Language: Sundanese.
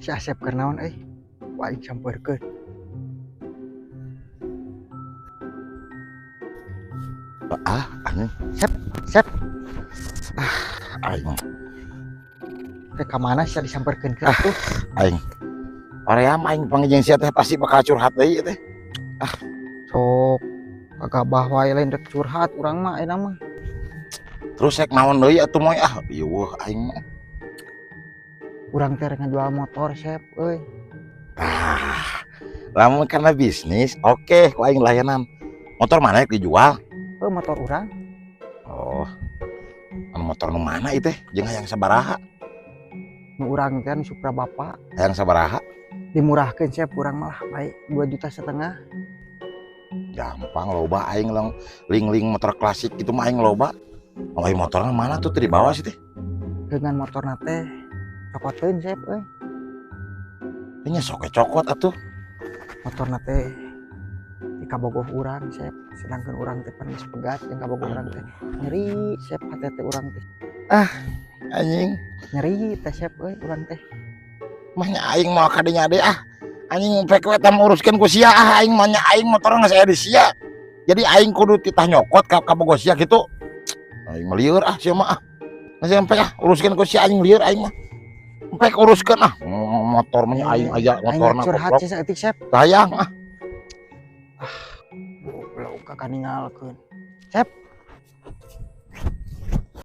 Si Asep keur naon euy? Ku aing sampeurkeun. Ah, anjing. Sep, Sep. Aing. Teh ka mana sia disampeurkeun ke atuh? Aing. Hoream aing panggil jeung sia teh pasti bakal curhat deui teh. Ah, sok kagabah wae lain rek curhat urang mah ayeuna mah. Terus rek naon deui atuh moy ah, ieuh aing mah. Urang teh rek ngajual motor, Sep euy. Ah, lamun karena bisnis, oke, ku aing layanan. Motor mana yang dijual? Oh, motor urang. Oh. Anu motor nu mana ieu teh? Jeung hayang sabaraha? Nu urang teh nu Supra Bapak. Hayang sabaraha? Dimurahkeun, Sep, urang malah baik 2,5 juta. Gampang loba aing lang ling-ling motor klasik gitu mah aing loba. Oh, aing motorna mana tuh teu dibawa sih teh? Dengan motorna teh cokoteun, Sep euy. Nya sok cokot atuh. Motorna teh di kabogoh urang, Sep. Sedangkan urang teh pan geus pegat jeung kabogoh urang teh. Nyeri, Sep, hate teh urang teh. Ah, anjing. Nyeri teh, Sep euy, urang teh. Mah nya aing moal kadinya deui ah. Anjing pek we tah uruskeun ku sia ah, aing mah nya aing motor geus aya di sia. Jadi aing kudu titah nyokot ka kabogoh sia kitu. Aing mah lieur ah sia mah ah. Geus pek ah uruskeun ku sia, aing lieur aing mah. Pek uruskeun ah. Motor mah nya aing aya motorna curhat goblok. Sih saeutik, Sep. Sayang ah. Ah, goblok kakaningalkeun. Sep.